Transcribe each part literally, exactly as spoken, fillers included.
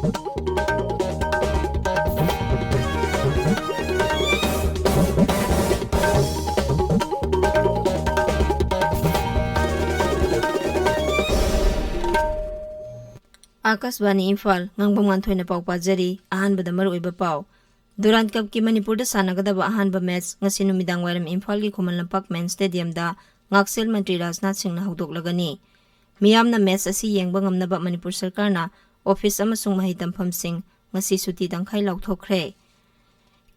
ꯑꯥꯀꯥꯁꯕꯥꯅꯤ ꯏꯝꯐꯥꯜ, ꯉꯥꯡꯕꯝ ꯉꯥꯟꯊꯣꯏꯅ ꯄꯥꯎ ꯄꯥꯖꯔꯤ꯫ ꯑꯍꯥꯟꯕꯗ ꯃꯔꯨꯑꯣꯏꯕ ꯄꯥꯎ꯫ ꯗꯨꯔꯥꯟ ꯀꯞꯀꯤ ꯃꯅꯤꯄꯨꯔꯗ ꯁꯥꯟꯅꯒꯗꯕ ꯑꯍꯥꯟꯕ ꯃꯦꯠꯆ ꯉꯁꯤ ꯅꯨꯃꯤꯗꯥꯡ ꯋꯥꯏꯔꯝ ꯏꯝꯐꯥꯜꯒꯤ ꯈꯨꯃꯟ ꯂꯝꯄꯥꯛ ꯃꯦꯟ ꯁ꯭ꯇꯦꯗꯤꯌꯝꯗ ꯉꯥꯛꯁꯦꯜ ꯃꯟꯇ꯭ꯔꯤ ꯔꯥꯖꯅꯥꯊ ꯁꯤꯡꯅ ꯍꯧꯗꯣꯛꯂꯒꯅꯤ꯫ ꯃꯤꯌꯥꯝꯅ ꯃꯦꯠꯆ ꯑꯁꯤ ꯌꯦꯡꯕ ꯉꯝꯅꯕ ꯃꯅꯤꯄꯨꯔ ꯁꯔꯀꯥꯔꯅ ꯑꯣꯐꯤꯁ ꯑꯃꯁꯨꯡ ꯃꯍꯩ ꯇꯝꯐꯝꯁꯤꯡ ꯉꯁꯤ ꯁꯨꯇꯤ ꯇꯪꯈꯥꯏ ꯂꯥꯎꯊꯣꯛꯈ꯭ꯔꯦ꯫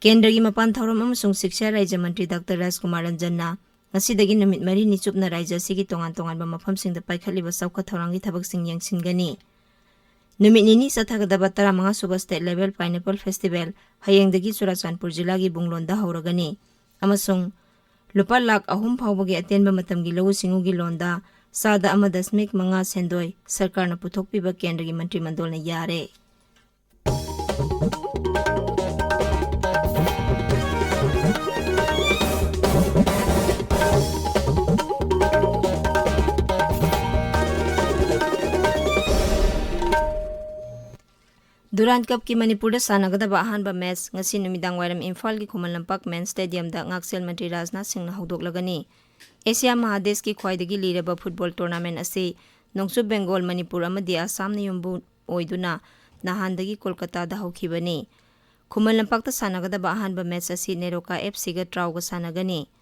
ꯀꯦꯟꯗ꯭ꯔꯒꯤ ꯃꯄꯥꯟ ꯊꯧꯔꯝ ꯑꯃꯁꯨꯡ ꯁꯤꯛꯁꯥ ꯔꯥꯖ꯭ꯌ ꯃꯟꯇ꯭ꯔꯤ ꯗꯥꯛꯇꯔ ꯔꯥꯖꯀꯨꯃꯥꯔ ꯔꯟꯖꯟꯅ ꯉꯁꯤꯗꯒꯤ ꯅꯨꯃꯤꯠ ꯃꯔꯤꯅꯤ ꯆꯨꯞꯅ ꯔꯥꯖ꯭ꯌ ꯑꯁꯤꯒꯤ ꯇꯣꯉꯥꯟ ꯇꯣꯉꯥꯟꯕ ꯃꯐꯝꯁꯤꯡꯗ ꯄꯥꯏꯈꯠꯂꯤꯕ ꯆꯥꯎꯈꯠ ꯊꯧꯔꯥꯡꯒꯤ ꯊꯕꯛꯁꯤꯡ ꯌꯦꯡꯁꯤꯟꯒꯅꯤ꯫ ꯅꯨꯃꯤꯠ ꯅꯤꯅꯤ ꯆꯠꯊꯒꯗꯕ ꯇꯔꯥꯃꯉꯥ ꯁꯨꯕ State Level Pineapple Festival ꯍꯌꯦꯡꯗꯒꯤ ꯆꯨꯔꯥꯆꯥꯟꯄꯨꯔ ꯖꯤꯂꯥꯒꯤ ꯕꯨꯡꯂꯣꯟꯗ ꯍꯧꯔꯒꯅꯤ ꯑꯃꯁꯨꯡ ꯂꯨꯄꯥ ꯂꯥꯈ ꯑꯍꯨꯝ ꯐꯥꯎꯕꯒꯤ ꯑꯇꯦꯟꯕ ꯃꯇꯝꯒꯤ ꯂꯧꯎ ꯁꯤꯡꯎꯒꯤ ꯂꯣꯟꯗ ꯆꯥꯗ ꯑꯃ ꯗꯁꯃꯤꯛ ꯃꯉꯥ ꯁꯦꯟꯗꯣꯏ ꯁꯔꯀꯥꯔꯅ ꯄꯨꯊꯣꯛꯄꯤꯕ ꯀꯦꯟꯗ꯭ꯔꯒꯤ ꯃꯟꯇ꯭ꯔꯤ ꯃꯟꯗꯣꯜꯅ ꯌꯥꯔꯦ꯫ ꯗꯨꯔꯥꯟ ꯀꯞꯀꯤ ꯃꯅꯤꯄꯨꯔꯗ ꯁꯥꯟꯅꯒꯗꯕ ꯑꯍꯥꯟꯕ ꯃꯦꯠꯆ ꯉꯁꯤ ꯅꯨꯃꯤꯗꯥꯡ ꯋꯥꯏꯔꯝ ꯏꯝꯐꯥꯜꯒꯤ ꯈꯨꯃꯟ ꯂꯝꯄꯥꯛ ꯃꯦꯟ ꯁ꯭ꯇꯦꯗꯤꯌꯝꯗ ꯉꯥꯛꯁꯦꯜ ꯃꯟꯇ꯭ꯔꯤ ꯔꯥꯖꯅꯥꯊ ꯁꯤꯡꯅ ꯍꯧꯗꯣꯛꯂꯒꯅꯤ꯫ ꯑꯦꯁꯤꯌꯥ ꯃꯍꯥꯗꯦꯁꯀꯤ ꯈ꯭ꯋꯥꯏꯗꯒꯤ ꯂꯤꯔꯕ ꯐꯨꯠꯕꯣꯜ ꯇꯣꯔꯅꯥꯃꯦꯟ ꯑꯁꯤ ꯅꯣꯡꯆꯨꯞ ꯕꯦꯡꯒꯣꯜ, ꯃꯅꯤꯄꯨꯔ ꯑꯃꯗꯤ ꯑꯁꯥꯝꯅ ꯌꯨꯝꯕꯨ ꯑꯣꯏꯗꯨꯅ ꯅꯍꯥꯟꯗꯒꯤ ꯀꯣꯜꯀꯇꯥꯗ ꯍꯧꯈꯤꯕꯅꯤ꯫ ꯈꯨꯃꯟ ꯂꯝꯄꯥꯛꯇ ꯁꯥꯟꯅꯒꯗꯕ ꯑꯍꯥꯟꯕ ꯃꯦꯠꯆ ꯑꯁꯤ ꯅꯦꯔꯣꯀꯥ ꯑꯦꯐ ꯁꯤꯒ ꯇ꯭ꯔꯥꯎꯒ ꯁꯥꯟꯅꯒꯅꯤ꯫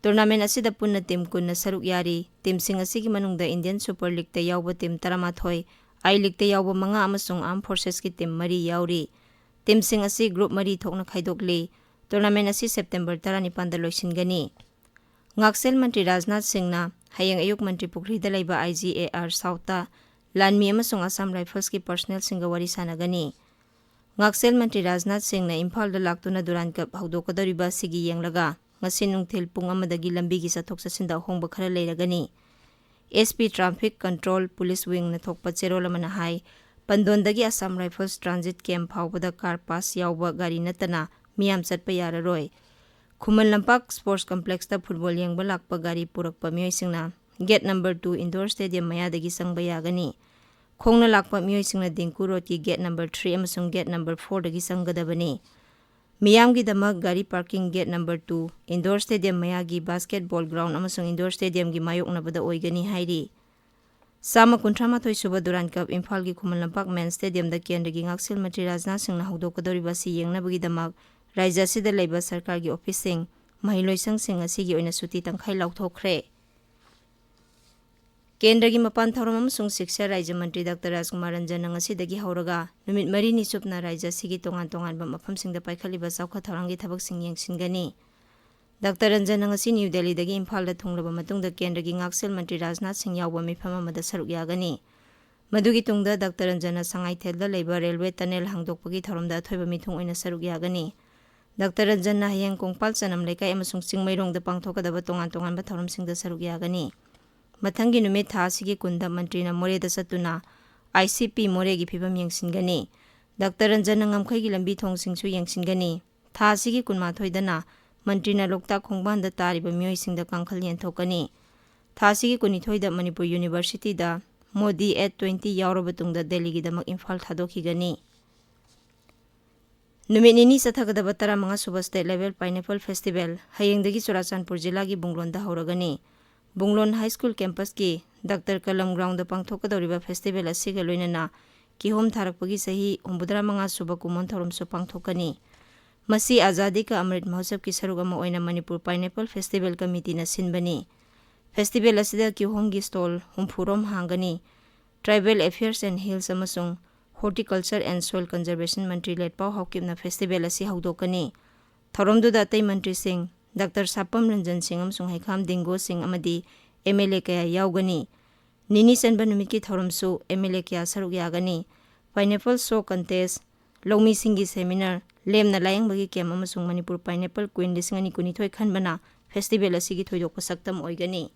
ꯇꯣꯔꯅꯥꯃꯦꯟ ꯑꯁꯤꯗ ꯄꯨꯟꯅ ꯇꯤꯝ ꯀꯨꯟꯅ ꯁꯔꯨꯛ ꯌꯥꯔꯤ꯫ ꯇꯤꯝꯁꯤꯡ ꯑꯁꯤꯒꯤ ꯃꯅꯨꯡꯗ ꯏꯟꯗꯤꯌꯟ ꯁꯨꯄꯔ ꯂꯤꯒꯇ ꯌꯥꯎꯕ ꯇꯤꯝ ꯇꯔꯥꯃꯥꯊꯣꯏ, ꯑꯥꯏ ꯂꯤꯒꯇ ꯌꯥꯎꯕ ꯃꯉꯥ ꯑꯃꯁꯨꯡ ꯑꯥꯔꯝ ꯐꯣꯔꯁꯦꯁꯀꯤ ꯇꯤꯝ ꯃꯔꯤ ꯌꯥꯎꯔꯤ꯫ ꯇꯤꯝꯁꯤꯡ ꯑꯁꯤ ꯒ꯭ꯔꯨꯞ ꯃꯔꯤ ꯊꯣꯛꯅ ꯈꯥꯏꯗꯣꯛꯂꯤ꯫ ꯇꯣꯔꯅꯥꯃꯦꯟ ꯑꯁꯤ ꯁꯦꯞꯇꯦꯝꯕꯔ ꯇꯔꯥꯅꯤꯄꯥꯟꯗ ꯂꯣꯏꯁꯤꯟꯒꯅꯤ꯫ ꯉꯥꯛꯁꯦꯜ ꯃꯟꯇ꯭ꯔꯤ ꯔꯥꯖꯅꯥꯊ ꯁꯤꯡꯅ ꯍꯌꯦꯡ ꯑꯌꯨꯛ ꯃꯟꯇ꯭ꯔꯤ ꯄꯨꯈ꯭ꯔꯤꯗ ꯂꯩꯕ ꯑꯥꯏ ꯖꯤ ꯑꯦ ꯑꯥꯔ ꯁꯥꯎꯠꯇ ꯂꯥꯟꯃꯤ ꯑꯃꯁꯨꯡ ꯑꯁꯥꯝ ꯔꯥꯏꯐꯜꯁꯀꯤ ꯄꯔꯁꯅꯦꯜꯁꯤꯡꯒ ꯋꯥꯔꯤ ꯁꯥꯟꯅꯒꯅꯤ꯫ ꯉꯥꯛꯁꯦꯜ ꯃꯟꯇ꯭ꯔꯤ ꯔꯥꯖꯅꯥꯊ ꯁꯤꯡꯅ ꯏꯝꯐꯥꯜꯗ ꯂꯥꯛꯇꯨꯅ ꯗꯨꯔꯥꯟ ꯀꯞ ꯍꯧꯗꯣꯛꯀꯗꯧꯔꯤꯕ ꯑꯁꯤꯒꯤ ꯌꯦꯡꯂꯒ ꯉꯁꯤ ꯅꯨꯡꯊꯤꯜ ꯄꯨꯡ ꯑꯃꯗꯒꯤ ꯂꯝꯕꯤꯒꯤ ꯆꯠꯊꯣꯛ ꯆꯠꯁꯤꯟꯗ ꯑꯍꯣꯡꯕ ꯈꯔ ꯂꯩꯔꯒꯅꯤ꯫ S P Traffic Control Police Wingꯅ ꯊꯣꯛꯄ ꯆꯦꯔꯣꯜ ꯑꯃꯅ ꯍꯥꯏ, ꯄꯟꯗꯣꯟꯗꯒꯤ ꯑꯁꯥꯝ ꯔꯥꯏꯐꯜꯁ ꯇ꯭ꯔꯥꯟꯖꯤꯠ ꯀꯦꯝꯞ ꯐꯥꯎꯕꯗ ꯀꯥꯔ ꯄꯥꯁ ꯌꯥꯎꯕ ꯒꯥꯔꯤ ꯅꯠꯇꯅ ꯃꯤꯌꯥꯝ ꯆꯠꯄ ꯌꯥꯔꯔꯣꯏ꯫ ꯈꯨꯃꯟ ꯂꯝꯄꯥꯛ ꯁ꯭ꯄꯣꯔꯠꯁ ꯀꯝꯄ꯭ꯂꯦꯛꯁꯇ ꯐꯨꯠꯕꯣꯜ ꯌꯦꯡꯕ ꯂꯥꯛꯄ ꯒꯥꯔꯤ ꯄꯨꯔꯛꯄ ꯃꯤꯑꯣꯏꯁꯤꯡꯅ gate number two indoor stadium ꯃꯌꯥꯗꯒꯤ ꯆꯪꯕ ꯌꯥꯒꯅꯤ꯫ ꯈꯣꯡꯅ ꯂꯥꯛꯄ ꯃꯤꯑꯣꯏꯁꯤꯡꯅ ꯗꯤꯡꯀꯨ ꯔꯣꯗꯀꯤ ꯒꯦꯠ ꯅꯝꯕꯔ ꯊ꯭ꯔꯤ ꯑꯃꯁꯨꯡ ꯒꯦꯠ ꯅꯝꯕꯔ ꯐꯣꯔꯗꯒꯤ ꯆꯪꯒꯗꯕꯅꯤ꯫ ꯃꯤꯌꯥꯝꯒꯤꯗꯃꯛ ꯒꯥꯔꯤ parking gate number two, indoor stadium ꯃꯌꯥꯒꯤ ꯕꯥꯁꯀꯦꯠꯕꯣꯜ ꯒ꯭ꯔꯥꯎꯟ ꯑꯃꯁꯨꯡ ꯏꯟꯗꯣꯔ ꯁ꯭ꯇꯦꯗꯤꯌꯝꯒꯤ ꯃꯥꯌꯣꯛꯅꯕꯗ ꯑꯣꯏꯒꯅꯤ ꯍꯥꯏꯔꯤ꯫ ꯆꯥꯝꯃ ꯀꯨꯟꯊ꯭ꯔꯥ ꯃꯥꯊꯣꯏ ꯁꯨꯕ ꯗꯨꯔꯥꯟ ꯀꯞ ꯏꯝꯐꯥꯜꯒꯤ ꯈꯨꯃꯟ ꯂꯝꯄꯥꯛ ꯃꯦꯟ ꯁ꯭ꯇꯦꯗꯤꯌꯝꯗ ꯀꯦꯟꯗ꯭ꯔꯒꯤ ꯉꯥꯛꯁꯦꯜ ꯃꯟꯇ꯭ꯔꯤ ꯔꯥꯖꯅꯥꯊ ꯁꯤꯡꯅ ꯍꯧꯗꯣꯛꯀꯗꯧꯔꯤꯕ ꯑꯁꯤ ꯌꯦꯡꯅꯕꯒꯤꯗꯃꯛ ꯔꯥꯖ꯭ꯌ ꯑꯁꯤꯗ ꯂꯩꯕ ꯁꯔꯀꯥꯔꯒꯤ ꯑꯣꯐꯤꯁꯁꯤꯡ, ꯃꯍꯩꯂꯣꯏꯁꯪꯁꯤꯡ ꯑꯁꯤꯒꯤ ꯑꯣꯏꯅ ꯁꯨꯇꯤ ꯇꯪꯈꯥꯏ ꯂꯥꯎꯊꯣꯛꯈ꯭ꯔꯦ꯫ ꯀꯦꯟꯗ꯭ꯔꯒꯤ ꯃꯄꯥꯟ ꯊꯧꯔꯝ ꯑꯃꯁꯨꯡ ꯁꯤꯛꯁꯥ ꯔꯥꯖ꯭ꯌ ꯃꯟꯇ꯭ꯔꯤ ꯗꯥꯛꯇꯔ ꯔꯥꯖꯀꯨꯃꯥꯔ ꯔꯟꯖꯟꯅ ꯉꯁꯤꯗꯒꯤ ꯍꯧꯔꯒ ꯅꯨꯃꯤꯠ ꯃꯔꯤꯅꯤ ꯆꯨꯞꯅ ꯔꯥꯖ꯭ꯌ ꯑꯁꯤꯒꯤ ꯇꯣꯉꯥꯟ ꯇꯣꯉꯥꯟꯕ ꯃꯐꯝꯁꯤꯡꯗ ꯄꯥꯏꯈꯠꯂꯤꯕ ꯆꯥꯎꯈꯠ ꯊꯧꯔꯥꯡꯒꯤ ꯊꯕꯛꯁꯤꯡ ꯌꯦꯡꯁꯤꯟꯒꯅꯤ꯫ ꯗꯥꯛꯇꯔ ꯔꯟꯖꯟꯅ ꯉꯁꯤ ꯅ꯭ꯌꯨ ꯗꯦꯜꯂꯤꯗꯒꯤ ꯏꯝꯐꯥꯜꯗ ꯊꯨꯡꯂꯕ ꯃꯇꯨꯡꯗ ꯀꯦꯟꯗ꯭ꯔꯒꯤ ꯉꯥꯛꯁꯦꯜ ꯃꯟꯇ꯭ꯔꯤ ꯔꯥꯖꯅꯥꯊ ꯁꯤꯡ ꯌꯥꯎꯕ ꯃꯤꯐꯝ ꯑꯃꯗ ꯁꯔꯨꯛ ꯌꯥꯒꯅꯤ꯫ ꯃꯗꯨꯒꯤ ꯇꯨꯡꯗ ꯗꯥꯛꯇꯔ ꯔꯟꯖꯟꯅ ꯁꯉꯥꯏꯊꯦꯜꯗ ꯂꯩꯕ ꯔꯦꯜꯋꯦ ꯇꯅꯦꯜ ꯍꯥꯡꯗꯣꯛꯄꯒꯤ ꯊꯧꯔꯝꯗ ꯑꯊꯣꯏꯕ ꯃꯤꯊꯨꯡ ꯑꯣꯏꯅ ꯁꯔꯨꯛ ꯌꯥꯒꯅꯤ꯫ ꯗꯥꯛꯇꯔ ꯔꯟꯖꯟꯅ ꯍꯌꯦꯡ ꯀꯣꯡꯄꯥꯜ ꯆꯅꯝ ꯂꯩꯀꯥꯏ ꯑꯃꯁꯨꯡ ꯆꯤꯡꯃꯩꯔꯣꯡꯗ ꯄꯥꯡꯊꯣꯛꯀꯗꯕ ꯇꯣꯉꯥꯟ ꯇꯣꯉꯥꯟꯕ ꯊꯧꯔꯝꯁꯤꯡꯗ ꯁꯔꯨꯛ ꯌꯥꯒꯅꯤ꯫ ꯃꯊꯪꯒꯤ ꯅꯨꯃꯤꯠ ꯊꯥ ꯑꯁꯤꯒꯤ ꯀꯨꯟꯗ ꯃꯟꯇ꯭ꯔꯤꯅ ꯃꯣꯔꯦꯗ ꯆꯠꯇꯨꯅ ꯑꯥꯏ ꯁꯤ ꯄꯤ ꯃꯣꯔꯦꯒꯤ ꯐꯤꯕꯝ ꯌꯦꯡꯁꯤꯟꯒꯅꯤ꯫ ꯗꯥꯛꯇꯔ ꯔꯟꯖꯟꯅ ꯉꯝꯈꯩꯒꯤ ꯂꯝꯕꯤ ꯊꯣꯡꯁꯤꯡꯁꯨ ꯌꯦꯡꯁꯤꯟꯒꯅꯤ꯫ ꯊꯥ ꯑꯁꯤꯒꯤ ꯀꯨꯟꯃꯥꯊꯣꯏꯗꯅ ꯃꯟꯇ꯭ꯔꯤꯅ ꯂꯣꯛꯇꯥꯛ ꯈꯣꯡꯕꯥꯟꯗ ꯇꯥꯔꯤꯕ ꯃꯤꯑꯣꯏꯁꯤꯡꯗ ꯀꯥꯡꯈꯜ ꯌꯦꯟꯊꯣꯛꯀꯅꯤ꯫ ꯊꯥ ꯑꯁꯤꯒꯤ ꯀꯨꯟꯅꯤꯊꯣꯏꯗ ꯃꯅꯤꯄꯨꯔ ꯌꯨꯅꯤꯚꯔꯁꯤꯇꯤꯗ ꯃꯣꯗꯤ ꯑꯦꯠ ꯇ꯭ꯋꯦꯟꯇꯤ ꯌꯥꯎꯔꯕ ꯇꯨꯡꯗ ꯗꯦꯜꯂꯤꯒꯤꯗꯃꯛ ꯏꯝꯐꯥꯜ ꯊꯥꯗꯣꯛꯈꯤꯒꯅꯤ꯫ ꯅꯨꯃꯤꯠ ꯅꯤꯅꯤ ꯆꯠꯊꯒꯗꯕ ꯇꯔꯥꯃꯉꯥ ꯁꯨꯕ ꯁ꯭ꯇꯦꯠ ꯂꯦꯚꯦꯜ ꯄꯥꯏꯅꯦꯄꯜ ꯐꯦꯁꯇꯤꯚꯦꯜ ꯍꯌꯦꯡꯗꯒꯤ ꯆꯨꯔꯥꯆꯥꯟꯄꯨꯔ ꯖꯤꯂꯥꯒꯤ ꯕꯨꯡꯂꯣꯟꯗ ꯍꯧꯔꯒꯅꯤ꯫ ꯕꯨꯡꯂꯣꯟ ꯍꯥꯏ ꯁ꯭ꯀꯨꯜ ꯀꯦꯝꯄꯁꯀꯤ ꯗꯥꯛꯇꯔ ꯀꯂꯝ ꯒ꯭ꯔꯥꯎꯟꯗ ꯄꯥꯡꯊꯣꯛꯀꯗꯧꯔꯤꯕ ꯐꯦꯁꯇꯤꯚꯦꯜ ꯑꯁꯤꯒ ꯂꯣꯏꯅꯅ ꯀꯤꯍꯣꯝ ꯊꯥꯔꯛꯄꯒꯤ ꯆꯍꯤ ꯍꯨꯝꯐꯨꯇꯔꯥ ꯃꯉꯥ ꯁꯨꯕ ꯀꯨꯝꯑꯣꯟ ꯊꯧꯔꯝꯁꯨ ꯄꯥꯡꯊꯣꯛꯀꯅꯤ꯫ ꯃꯁꯤ ꯑꯖꯥꯗꯤ ꯀꯥ ꯑꯃ꯭ꯔꯤꯠ ꯃꯍꯣꯠꯁꯕꯀꯤ ꯁꯔꯨꯛ ꯑꯃ ꯑꯣꯏꯅ ꯃꯅꯤꯄꯨꯔ ꯄꯥꯏꯅꯦꯄꯜ ꯐꯦꯁꯇꯤꯚꯦꯜ ꯀꯃꯤꯇꯤꯅ ꯁꯤꯟꯕꯅꯤ꯫ ꯐꯦꯁꯇꯤꯚꯦꯜ ꯑꯁꯤꯗ ꯀꯤꯍꯣꯝꯒꯤ ꯁ꯭ꯇꯣꯜ ꯍꯨꯝꯐꯨ ꯔꯣꯝ ꯍꯥꯡꯒꯅꯤ꯫ ꯇ꯭ꯔꯥꯏꯕꯦꯜ ꯑꯦꯐꯤꯌꯔꯁ ꯑꯦꯟ ꯍꯤꯜꯁ ꯑꯃꯁꯨꯡ horticulture and soil conservation Mantri ꯂꯦꯠꯄꯥꯎ ꯍꯥꯎꯀꯤꯞꯅ festival ꯑꯁꯤ ꯍꯧꯗꯣꯛꯀꯅꯤ꯫ ꯊꯧꯔꯝꯗꯨꯗ ꯑꯇꯩ ꯃꯟꯇ꯭ꯔꯤꯁꯤꯡ, ꯗꯥꯛꯇꯔ ꯁꯥꯄꯝ ꯔꯟꯖꯟ ꯁꯤꯡ ꯑꯃꯁꯨꯡ ꯍꯩꯈꯥꯝ ꯗꯤꯡꯒꯣ ꯁꯤꯡ ꯑꯃꯗꯤ ꯑꯦꯝ ꯑꯦꯜ ꯑꯦ ꯀꯌꯥ ꯌꯥꯎꯒꯅꯤ꯫ ꯅꯤꯅꯤ ꯆꯟꯕ ꯅꯨꯃꯤꯠꯀꯤ ꯊꯧꯔꯝꯁꯨ ꯑꯦꯝ ꯑꯦꯜ ꯑꯦ ꯀꯌꯥ ꯁꯔꯨꯛ ꯌꯥꯒꯅꯤ꯫ ꯄꯥꯏꯅꯦꯄꯜ ꯁꯣ ꯀꯟꯇꯦꯁ, ꯂꯧꯃꯤꯁꯤꯡꯒꯤ ꯁꯦꯃꯤꯅꯥꯔ, ꯂꯦꯝꯅ ꯂꯥꯌꯦꯡꯕꯒꯤ ꯀꯦꯝꯞ ꯑꯃꯁꯨꯡ ꯃꯅꯤꯄꯨꯔ ꯄꯥꯏꯅꯦꯄꯜ ꯀ꯭ꯋꯤꯟ ꯂꯤꯁꯤꯡ ꯑꯅꯤ ꯀꯨꯟꯅꯤꯊꯣꯏ ꯈꯟꯕꯅ ꯐꯦꯁꯇꯤꯚꯦꯜ ꯑꯁꯤꯒꯤ ꯊꯣꯏꯗꯣꯛꯄ ꯁꯛꯇꯝ ꯑꯣꯏꯒꯅꯤ꯫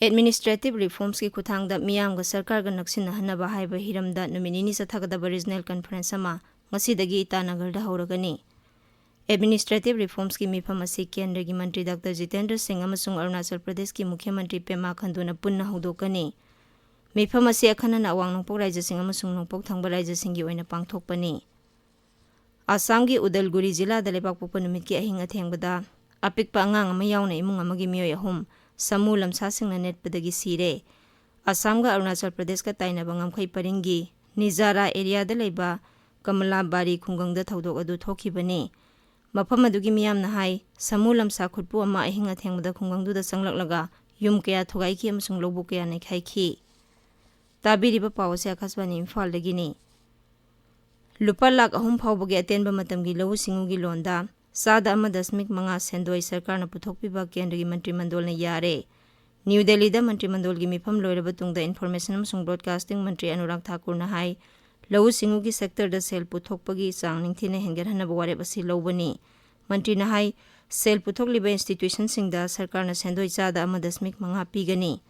ꯑꯦꯗꯃꯤꯅꯤꯁꯇ꯭ꯔꯦꯇꯤꯚ ꯔꯤꯐꯣꯔꯝꯁꯀꯤ ꯈꯨꯠꯊꯥꯡꯗ ꯃꯤꯌꯥꯝꯒ ꯁꯔꯀꯥꯔꯒ ꯅꯛꯁꯤꯟꯅꯍꯟꯅꯕ ꯍꯥꯏꯕ ꯍꯤꯔꯝꯗ ꯅꯨꯃꯤꯠ ꯅꯤꯅꯤ ꯆꯠꯊꯒꯗꯕ ꯔꯤꯖꯅꯦꯜ ꯀꯟꯐꯔꯦꯟꯁ ꯑꯃ ꯉꯁꯤꯗꯒꯤ ꯏꯇꯥꯅꯒꯔꯗ ꯍꯧꯔꯒꯅꯤ꯫ ꯑꯦꯗꯃꯤꯅꯤꯁꯇ꯭ꯔꯦꯇꯤꯚ ꯔꯤꯐꯣꯔꯝꯁꯀꯤ ꯃꯤꯐꯝ ꯑꯁꯤ ꯀꯦꯟꯗ꯭ꯔꯒꯤ ꯃꯟꯇ꯭ꯔꯤ ꯗꯥꯛꯇꯔ ꯖꯤꯇꯦꯟꯗ꯭ꯔ ꯁꯤꯡ ꯑꯃꯁꯨꯡ ꯑꯔꯨꯅꯥꯆꯜ ꯄ꯭ꯔꯗꯦꯁꯀꯤ ꯃꯨꯈ꯭ꯌ ꯃꯟꯇ꯭ꯔꯤ ꯄꯦꯃꯥ ꯈꯟꯗꯨꯅ ꯄꯨꯟꯅ ꯍꯧꯗꯣꯛꯀꯅꯤ꯫ ꯃꯤꯐꯝ ꯑꯁꯤ ꯑꯈꯟꯅꯅ ꯑꯋꯥꯡ ꯅꯣꯡꯄꯣꯛ ꯔꯥꯏꯖ꯭ꯌꯁꯤꯡ ꯑꯃꯁꯨꯡ ꯅꯣꯡꯄꯣꯛ ꯊꯪꯕ ꯔꯥꯏꯖ꯭ꯌꯁꯤꯡꯒꯤ ꯑꯣꯏꯅ ꯄꯥꯡꯊꯣꯛꯄꯅꯤ꯫ ꯑꯁꯥꯝꯒꯤ ꯎꯗꯜꯒꯨꯔꯤ ꯖꯤꯂꯥꯗ ꯂꯩꯕꯥꯛꯄꯣꯛꯄ ꯅꯨꯃꯤꯠꯀꯤ ꯑꯍꯤꯡ ꯑꯊꯦꯡꯕꯗ ꯑꯄꯤꯛꯄ ꯑꯉꯥꯡ ꯑꯃ ꯌꯥꯎꯅ ꯏꯃꯨꯡ ꯑꯃꯒꯤ ꯃꯤꯑꯣꯏ ꯑꯍꯨꯝ ꯁꯥꯃꯨ ꯂꯝꯁꯥꯁꯤꯡꯅ ꯅꯦꯠꯄꯗꯒꯤ ꯁꯤꯔꯦ꯫ ꯑꯁꯥꯝꯒ ꯑꯔꯨꯅꯥꯆꯜ ꯄ꯭ꯔꯗꯦꯁꯀ ꯇꯥꯏꯅꯕ ꯉꯝꯈꯩ ꯄꯔꯤꯡꯒꯤ ꯅꯤꯖꯥꯔꯥ ꯑꯦꯔꯤꯌꯥꯗ ꯂꯩꯕ ꯀꯃꯂꯥꯕꯥꯔꯤ ꯈꯨꯡꯒꯪꯗ ꯊꯧꯗꯣꯛ ꯑꯗꯨ ꯊꯣꯛꯈꯤꯕꯅꯤ꯫ ꯃꯐꯝ ꯑꯗꯨꯒꯤ ꯃꯤꯌꯥꯝꯅ ꯍꯥꯏ, ꯁꯥꯃꯨ ꯂꯝꯁꯥ ꯈꯨꯠꯄꯨ ꯑꯃ ꯑꯍꯤꯡ ꯑꯊꯦꯡꯕꯗ ꯈꯨꯡꯒꯪꯗꯨꯗ ꯆꯪꯂꯛꯂꯒ ꯌꯨꯝ ꯀꯌꯥ ꯊꯨꯒꯥꯏꯈꯤ ꯑꯃꯁꯨꯡ ꯂꯧꯕꯨꯛ ꯀꯌꯥ ꯅꯩꯈꯥꯏꯈꯤ꯫ ꯇꯥꯕꯤꯔꯤꯕ ꯄꯥꯎ ꯑꯁꯤ ꯑꯀꯥꯁꯕꯥꯅꯤ ꯏꯝꯐꯥꯜꯗꯒꯤꯅꯤ꯫ ꯂꯨꯄꯥ ꯂꯥꯈ ꯑꯍꯨꯝ ꯐꯥꯎꯕꯒꯤ ꯑꯇꯦꯟꯕ ꯃꯇꯝꯒꯤ ꯂꯧꯎ ꯁꯤꯡꯎꯒꯤ ꯂꯣꯟꯗ ꯆꯥꯗ ꯑꯃ ꯗꯁꯃꯤꯛ ꯃꯉꯥ ꯁꯦꯟꯗꯣꯏ ꯁꯔꯀꯥꯔꯅ ꯄꯨꯊꯣꯛꯄꯤꯕ ꯀꯦꯟꯗ꯭ꯔꯒꯤ ꯃꯟꯇ꯭ꯔꯤ ꯃꯟꯗꯣꯜꯅ ꯌꯥꯔꯦ꯫ ꯅ꯭ꯌꯨ ꯗꯦꯜꯂꯤꯗ ꯃꯟꯇ꯭ꯔꯤ ꯃꯟꯗꯣꯜꯒꯤ ꯃꯤꯐꯝ ꯂꯣꯏꯔꯕ ꯇꯨꯡꯗ ꯏꯟꯐꯣꯔꯃꯦꯁꯟ ꯑꯃꯁꯨꯡ ꯕ꯭ꯔꯣꯗꯀꯥꯁꯇꯤꯡ ꯃꯟꯇ꯭ꯔꯤ ꯑꯅꯨꯔꯥꯒ ꯊꯥꯀꯨꯔꯅ ꯍꯥꯏ, ꯂꯧꯎ ꯁꯤꯡꯎꯒꯤ ꯁꯦꯛꯇꯔꯗ ꯁꯦꯜ ꯄꯨꯊꯣꯛꯄꯒꯤ ꯆꯥꯡ ꯅꯤꯡꯊꯤꯅ ꯍꯦꯟꯒꯠꯍꯟꯅꯕ ꯋꯥꯔꯦꯞ ꯑꯁꯤ ꯂꯧꯕꯅꯤ꯫ ꯃꯟꯇ꯭ꯔꯤꯅ ꯍꯥꯏ, ꯁꯦꯜ ꯄꯨꯊꯣꯛꯂꯤꯕ ꯏꯟꯁꯇꯤꯇ꯭ꯌꯨꯁꯟꯁꯤꯡꯗ ꯁꯔꯀꯥꯔꯅ ꯁꯦꯟꯗꯣꯏ ꯆꯥꯗ ꯑꯃ ꯗꯁꯃꯤꯛ ꯃꯉꯥ ꯄꯤꯒꯅꯤ꯫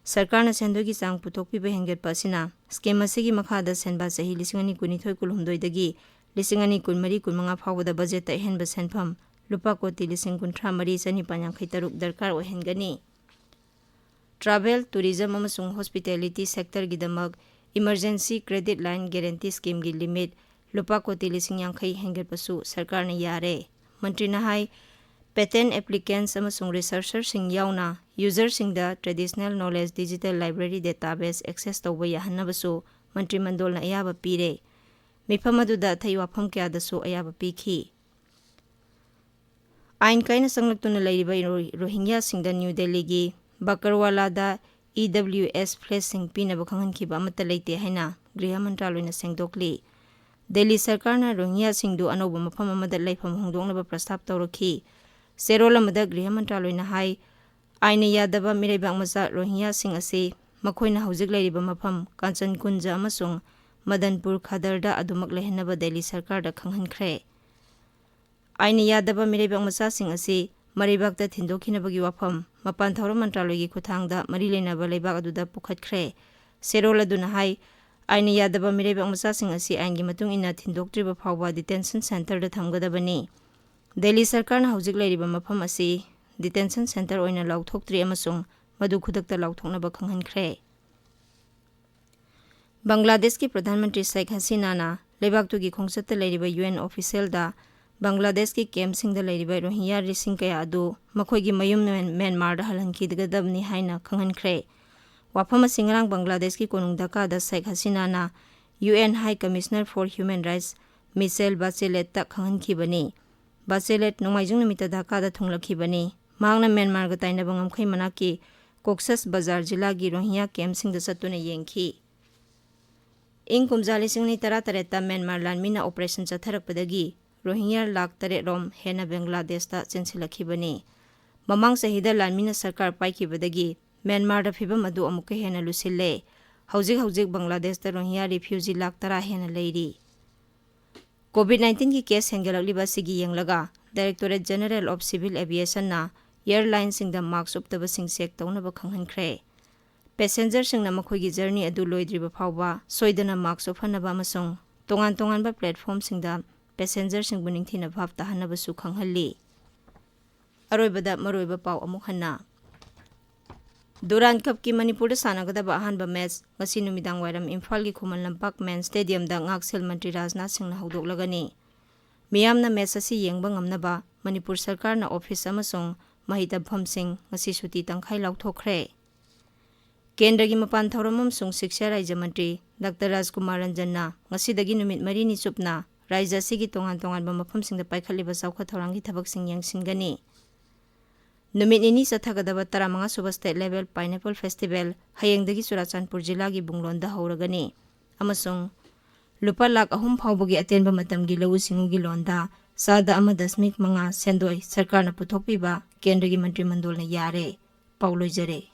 ꯁꯔꯀꯥꯔꯅ ꯁꯦꯟꯗꯣꯏꯒꯤ ꯆꯥꯡ ꯄꯨꯊꯣꯛꯄꯤꯕ ꯍꯦꯟꯒꯠꯄ ꯑꯁꯤꯅ ꯁ꯭ꯀꯤꯝ ꯑꯁꯤꯒꯤ ꯃꯈꯥꯗ ꯁꯦꯟꯕꯥ ꯆꯍꯤ ꯂꯤꯁꯤꯡ ꯑꯅꯤ ꯀꯨꯟꯅꯤꯊꯣꯏ ꯀꯨꯟꯍꯨꯝꯗꯣꯏꯗꯒꯤ ꯂꯤꯁꯤꯡ ꯑꯅꯤ ꯀꯨꯟꯃꯔꯤ ꯀꯨꯟꯃꯉꯥ ꯐꯥꯎꯕꯗ ꯕꯖꯦꯠꯇ ꯑꯍꯦꯟꯕ ꯁꯦꯟꯐꯝ ꯂꯨꯄꯥ ꯀꯣꯇꯤ ꯂꯤꯁꯤꯡ ꯀꯨꯟꯊ꯭ꯔꯥ ꯃꯔꯤ ꯆꯅꯤꯄꯥꯟ ꯌꯥꯡꯈꯩ ꯇꯔꯨꯛ ꯗꯔꯀꯥꯔ ꯑꯣꯏꯍꯟꯒꯅꯤ꯫ ꯇ꯭ꯔꯥꯚꯦꯜ, ꯇꯨꯔꯤꯖꯝ ꯑꯃꯁꯨꯡ ꯍꯣꯁꯄꯤꯇꯦꯂꯤꯇꯤ ꯁꯦꯛꯇꯔꯒꯤꯗꯃꯛ ꯏꯃꯔꯖꯦꯟꯁꯤ ꯀ꯭ꯔꯦꯗꯤꯠ ꯂꯥꯏꯟ ꯒꯦꯔꯦꯟꯇꯤ ꯁ꯭ꯀꯤꯝꯒꯤ ꯂꯤꯃꯤꯠ ꯂꯨꯄꯥ ꯀꯣꯇꯤ ꯂꯤꯁꯤꯡ ꯌꯥꯡꯈꯩ ꯍꯦꯟꯒꯠꯄꯁꯨ ꯁꯔꯀꯥꯔꯅ ꯌꯥꯔꯦ꯫ ꯃꯟꯇ꯭ꯔꯤꯅ ꯍꯥꯏ, ꯄꯦꯇꯦꯟ ꯑꯦꯄ꯭ꯂꯤꯀꯦꯟꯁ ꯑꯃꯁꯨꯡ ꯔꯤꯁꯔꯆꯔꯁꯤꯡ ꯌꯥꯎꯅ ꯌꯨꯖꯔꯁꯤꯡꯗ traditional knowledge digital library database access ꯇꯧꯕ ꯌꯥꯍꯟꯅꯕꯁꯨ ꯃꯟꯇ꯭ꯔꯤ ꯃꯟꯗꯣꯜꯅ ꯑꯌꯥꯕ ꯄꯤꯔꯦ꯫ ꯃꯤꯐꯝ ꯑꯗꯨꯗ ꯑꯊꯩ ꯋꯥꯐꯝ ꯀꯌꯥꯗꯁꯨ ꯑꯌꯥꯕ ꯄꯤꯈꯤ꯫ ꯑꯥꯏꯟ ꯀꯥꯏꯅ ꯆꯪꯂꯛꯇꯨꯅ ꯂꯩꯔꯤꯕ ꯔꯣ-, ꯔꯣꯍꯤꯡꯒ꯭ꯌꯥꯁꯤꯡꯗ ꯅ꯭ꯌꯨ ꯗꯦꯜꯂꯤꯒꯤ ꯕꯀꯔꯋꯥꯂꯥꯗ ꯏ ꯗꯕ꯭ꯂꯤꯎ ꯑꯦꯁ ꯐ꯭ꯂꯦꯠꯁꯤꯡ ꯄꯤꯅꯕ ꯈꯪꯍꯟꯈꯤꯕ ꯑꯃꯠꯇ ꯂꯩꯇꯦ ꯍꯥꯏꯅ ꯒ꯭ꯔꯤꯍ ꯃꯟꯇ꯭ꯔꯥꯂꯣꯏꯅ ꯁꯦꯡꯗꯣꯛꯂꯤ꯫ ꯗꯦꯜꯂꯤ ꯁꯔꯀꯥꯔꯅ ꯔꯣꯍꯤꯡꯒ꯭ꯌꯥꯁꯤꯡꯗꯨ ꯑꯅꯧꯕ ꯃꯐꯝ ꯑꯃꯗ ꯂꯩꯐꯝ ꯍꯣꯡꯗꯣꯛꯅꯕ ꯄ꯭ꯔꯁꯇꯥꯞ ꯇꯧꯔꯛꯈꯤ꯫ ꯆꯦꯔꯣꯜ ꯑꯃꯗ ꯒ꯭ꯔꯤꯍ ꯃꯟꯇ꯭ꯔꯥꯂꯣꯏꯅ ꯍꯥꯏ, ꯑꯥꯏꯟꯅ ꯌꯥꯗꯕ ꯃꯤꯔꯩꯕꯥꯛ ꯃꯆꯥ ꯔꯣꯍꯤꯡꯒ꯭ꯌꯥꯁꯤꯡ ꯑꯁꯤ ꯃꯈꯣꯏꯅ ꯍꯧꯖꯤꯛ ꯂꯩꯔꯤꯕ ꯃꯐꯝ ꯀꯥꯟꯆꯟ ꯀꯨꯟꯖ ꯑꯃꯁꯨꯡ ꯃꯗꯟꯄꯨꯔ ꯈꯗꯔꯗ ꯑꯗꯨꯃꯛ ꯂꯩꯍꯟꯅꯕ ꯗꯦꯜꯂꯤ ꯁꯔꯀꯥꯔꯗ ꯈꯪꯍꯟꯈ꯭ꯔꯦ꯫ ꯑꯥꯏꯟꯅ ꯌꯥꯗꯕ ꯃꯤꯔꯩꯕꯥꯛ ꯃꯆꯥꯁꯤꯡ ꯑꯁꯤ ꯃꯔꯩꯕꯥꯛꯇ ꯊꯤꯟꯗꯣꯛꯈꯤꯅꯕꯒꯤ ꯋꯥꯐꯝ ꯃꯄꯥꯟ ꯊꯧꯔꯝ ꯃꯟꯇ꯭ꯔꯥꯂꯣꯏꯒꯤ ꯈꯨꯠꯊꯥꯡꯗ ꯃꯔꯤ ꯂꯩꯅꯕ ꯂꯩꯕꯥꯛ ꯑꯗꯨꯗ ꯄꯨꯈꯠꯈ꯭ꯔꯦ꯫ ꯆꯦꯔꯣꯜ ꯑꯗꯨꯅ ꯍꯥꯏ, ꯑꯥꯏꯟꯅ ꯌꯥꯗꯕ ꯃꯤꯔꯩꯕꯥꯛ ꯃꯆꯥꯁꯤꯡ ꯑꯁꯤ ꯑꯥꯏꯟꯒꯤ ꯃꯇꯨꯡ ꯏꯟꯅ ꯊꯤꯟꯗꯣꯛꯇ꯭ꯔꯤꯕ ꯐꯥꯎꯕ ꯗꯤꯇꯦꯟꯁꯟ ꯁꯦꯟꯇꯔꯗ ꯊꯝꯒꯗꯕꯅꯤ꯫ ꯗꯦꯜꯂꯤ ꯁꯔꯀꯥꯔꯅ ꯍꯧꯖꯤꯛ ꯂꯩꯔꯤꯕ ꯃꯐꯝ ꯑꯁꯤ ꯗꯤꯇꯦꯟꯁꯟ ꯁꯦꯟꯇꯔ ꯑꯣꯏꯅ ꯂꯥꯎꯊꯣꯛꯇ꯭ꯔꯤ ꯑꯃꯁꯨꯡ ꯃꯗꯨ ꯈꯨꯗꯛꯇ ꯂꯥꯎꯊꯣꯛꯅꯕ ꯈꯪꯍꯟꯈ꯭ꯔꯦ꯫ ꯕꯪꯒ꯭ꯂꯥꯗꯦꯁꯀꯤ ꯄ꯭ꯔꯙꯥꯟ ꯃꯟꯇ꯭ꯔꯤ ꯁꯦꯈ ꯍꯁꯤꯅꯥꯅ ꯂꯩꯕꯥꯛꯇꯨꯒꯤ ꯈꯣꯡꯆꯠꯇ ꯂꯩꯔꯤꯕ ꯌꯨ ꯑꯦꯟ ꯑꯣꯐꯤꯁꯤꯌꯦꯜꯗ ꯕꯪꯒ꯭ꯂꯥꯗꯦꯁꯀꯤ ꯀꯦꯝꯞꯁꯤꯡꯗ ꯂꯩꯔꯤꯕ ꯔꯣꯍꯤꯡꯌꯥ ꯂꯤꯁꯤꯡ ꯀꯌꯥ ꯑꯗꯨ ꯃꯈꯣꯏꯒꯤ ꯃꯌꯨꯝ ꯃ꯭ꯌꯥꯟ-, ꯃ꯭ꯌꯥꯟꯃꯥꯔꯗ ꯍꯜꯍꯟꯈꯤꯒꯗꯕꯅꯤ ꯍꯥꯏꯅ ꯈꯪꯍꯟꯈ꯭ꯔꯦ꯫ ꯋꯥꯐꯝ ꯑꯁꯤ ꯉꯔꯥꯡ ꯕꯪꯒ꯭ꯂꯥꯗꯦꯁꯀꯤ ꯀꯣꯅꯨꯡ ꯙꯥꯀꯥꯗ ꯁꯦꯈ ꯍꯁꯤꯅꯥꯅ U N high commissioner for human rights Michelle ꯕꯥꯆꯦꯂꯦꯠꯇ ꯈꯪꯍꯟꯈꯤꯕꯅꯤ꯫ ꯕꯥꯆꯦꯂꯦꯠ ꯅꯣꯡꯃꯥꯏꯖꯤꯡ ꯅꯨꯃꯤꯠꯇ ꯙꯥꯀꯥꯗ ꯊꯨꯡꯂꯛꯈꯤꯕꯅꯤ꯫ ꯃꯍꯥꯛꯅ ꯃ꯭ꯌꯥꯟꯃꯥꯔꯒ ꯇꯥꯏꯅꯕ ꯉꯝꯈꯩ ꯃꯅꯥꯛꯀꯤ ꯀꯣꯛꯁꯁ ꯕꯖꯥꯔ ꯖꯤꯂꯥꯒꯤ ꯔꯣꯍꯤꯡꯌꯥ ꯀꯦꯝꯞꯁꯤꯡꯗ ꯆꯠꯇꯨꯅ ꯌꯦꯡꯈꯤ꯫ ꯏꯪ ꯀꯨꯝꯖꯥ ꯂꯤꯁꯤꯡ ꯑꯅꯤ ꯇꯔꯥꯇꯔꯦꯠꯇ ꯃ꯭ꯌꯥꯟꯃꯥꯔ ꯂꯥꯟꯃꯤꯅ ꯑꯣꯄꯔꯦꯁꯟ ꯆꯠꯊꯔꯛꯄꯗꯒꯤ ꯔꯣꯍꯤꯡꯌꯥ ꯂꯥꯈ ꯇꯔꯦꯠ ꯔꯣꯝ ꯍꯦꯟꯅ ꯕꯪꯒ꯭ꯂꯥꯗꯦꯁꯇ ꯆꯦꯟꯁꯤꯜꯂꯛꯈꯤꯕꯅꯤ꯫ ꯃꯃꯥꯡ ꯆꯍꯤꯗ ꯂꯥꯟꯃꯤꯅ ꯁꯔꯀꯥꯔ ꯄꯥꯏꯈꯤꯕꯗꯒꯤ ꯃ꯭ꯌꯥꯟꯃꯥꯔꯗ ꯐꯤꯕꯝ ꯑꯗꯨ ꯑꯃꯨꯛꯀ ꯍꯦꯟꯅ ꯂꯨꯁꯤꯜꯂꯦ꯫ ꯍꯧꯖꯤꯛ ꯍꯧꯖꯤꯛ ꯕꯪꯒ꯭ꯂꯥꯗꯦꯁꯇ ꯔꯣꯍꯤꯡꯌꯥ ꯔꯤꯐ꯭ꯌꯨꯖꯤ ꯂꯥꯈ ꯇꯔꯥ ꯍꯦꯟꯅ ꯂꯩꯔꯤ꯫ ꯀꯣꯚꯤꯗ ꯅꯥꯏꯟꯇꯤꯟꯒꯤ ꯀꯦꯁ ꯍꯦꯟꯒꯠꯂꯛꯂꯤꯕ ꯑꯁꯤꯒꯤ ꯌꯦꯡꯂꯒ Directorate General of Civil Aviationꯅ ꯑꯦꯌꯔꯂꯥꯏꯟꯁꯤꯡꯗ ꯃꯥꯛꯁ ꯎꯞꯇꯕꯁꯤꯡ ꯆꯦꯛ ꯇꯧꯅꯕ ꯈꯪꯍꯟꯈ꯭ꯔꯦ꯫ ꯄꯦꯁꯦꯟꯖꯔꯁꯤꯡꯅ ꯃꯈꯣꯏꯒꯤ ꯖꯔꯅꯤ ꯑꯗꯨ ꯂꯣꯏꯗ꯭ꯔꯤꯕ ꯐꯥꯎꯕ ꯁꯣꯏꯗꯅ ꯃꯥꯛꯁ ꯎꯞꯍꯟꯅꯕ ꯑꯃꯁꯨꯡ ꯇꯣꯉꯥꯟ ꯇꯣꯉꯥꯟꯕ ꯄ꯭ꯂꯦꯠꯐꯣꯔꯝꯁꯤꯡꯗ ꯄꯦꯁꯦꯟꯖꯔꯁꯤꯡꯕꯨ ꯅꯤꯡꯊꯤꯅ ꯚꯥꯞ ꯇꯥꯍꯟꯅꯕꯁꯨ ꯈꯪꯍꯜꯂꯤ꯫ ꯑꯔꯣꯏꯕꯗ ꯃꯔꯨꯑꯣꯏꯕ ꯄꯥꯎ ꯑꯃꯨꯛ ꯍꯟꯅ꯫ ꯗꯨꯔꯥꯟ ꯀꯞꯀꯤ ꯃꯅꯤꯄꯨꯔꯗ ꯁꯥꯟꯅꯒꯗꯕ ꯑꯍꯥꯟꯕ ꯃꯦꯆ ꯉꯁꯤ ꯅꯨꯃꯤꯗꯥꯡ ꯋꯥꯏꯔꯝ ꯏꯝꯐꯥꯜꯒꯤ ꯈꯨꯃꯟ ꯂꯝꯄꯥꯛ ꯃꯦꯟ ꯁ꯭ꯇꯦꯗꯤꯌꯝꯗ ꯉꯥꯛꯁꯦꯜ ꯃꯟꯇ꯭ꯔꯤ ꯔꯥꯖꯅꯥꯊ ꯁꯤꯡꯅ ꯍꯧꯗꯣꯛꯂꯒꯅꯤ꯫ ꯃꯤꯌꯥꯝꯅ ꯃꯦꯆ ꯑꯁꯤ ꯌꯦꯡꯕ ꯉꯝꯅꯕ ꯃꯅꯤꯄꯨꯔ ꯁꯔꯀꯥꯔꯅ ꯑꯣꯐꯤꯁ ꯑꯃꯁꯨꯡ ꯃꯍꯩ ꯇꯝꯐꯝꯁꯤꯡ ꯉꯁꯤ ꯁꯨꯇꯤ ꯇꯪꯈꯥꯏ ꯂꯥꯎꯊꯣꯛꯈ꯭ꯔꯦ꯫ ꯀꯦꯟꯗ꯭ꯔꯒꯤ ꯃꯄꯥꯟ ꯊꯧꯔꯝ ꯑꯃꯁꯨꯡ ꯁꯤꯛꯁꯥ ꯔꯥꯖ꯭ꯌ ꯃꯟꯇ꯭ꯔꯤ ꯗꯥꯛꯇꯔ ꯔꯥꯖꯀꯨꯃꯥꯔ ꯔꯟꯖꯟꯅ ꯉꯁꯤꯗꯒꯤ ꯅꯨꯃꯤꯠ ꯃꯔꯤꯅꯤ ꯆꯨꯞꯅ ꯔꯥꯖ꯭ꯌ ꯑꯁꯤꯒꯤ ꯇꯣꯉꯥꯟ ꯇꯣꯉꯥꯟꯕ ꯃꯐꯝꯁꯤꯡꯗ ꯄꯥꯏꯈꯠꯂꯤꯕ ꯆꯥꯎꯈꯠ ꯊꯧꯔꯥꯡꯒꯤ ꯊꯕꯛꯁꯤꯡ ꯌꯦꯡꯁꯤꯟꯒꯅꯤ꯫ ꯅꯨꯃꯤꯠ ꯅꯤꯅꯤ ꯆꯠꯊꯒꯗꯕ ꯇꯔꯥꯃꯉꯥ ꯁꯨꯕ State Level Pineapple Festival ꯍꯌꯦꯡꯗꯒꯤ ꯆꯨꯔꯥꯆꯥꯟꯄꯨꯔ ꯖꯤꯂꯥꯒꯤ ꯕꯨꯡꯂꯣꯟꯗ ꯍꯧꯔꯒꯅꯤ ꯑꯃꯁꯨꯡ ꯂꯨꯄꯥ ꯂꯥꯈ ꯑꯍꯨꯝ ꯐꯥꯎꯕꯒꯤ ꯑꯇꯦꯟꯕ ꯃꯇꯝꯒꯤ ꯂꯧꯎ ꯁꯤꯡꯎꯒꯤ ꯂꯣꯟꯗ ꯆꯥꯗ ꯑꯃ ꯗꯁꯃꯤꯛ ꯃꯉꯥ ꯁꯦꯟꯗꯣꯏ ꯁꯔꯀꯥꯔꯅ ꯄꯨꯊꯣꯛꯄꯤꯕ ꯀꯦꯟꯗ꯭ꯔꯒꯤ ꯃꯟꯇ꯭ꯔꯤ ꯃꯟꯗꯣꯜꯅ ꯌꯥꯔꯦ꯫ ꯄꯥꯎ ꯂꯣꯏꯖꯔꯦ꯫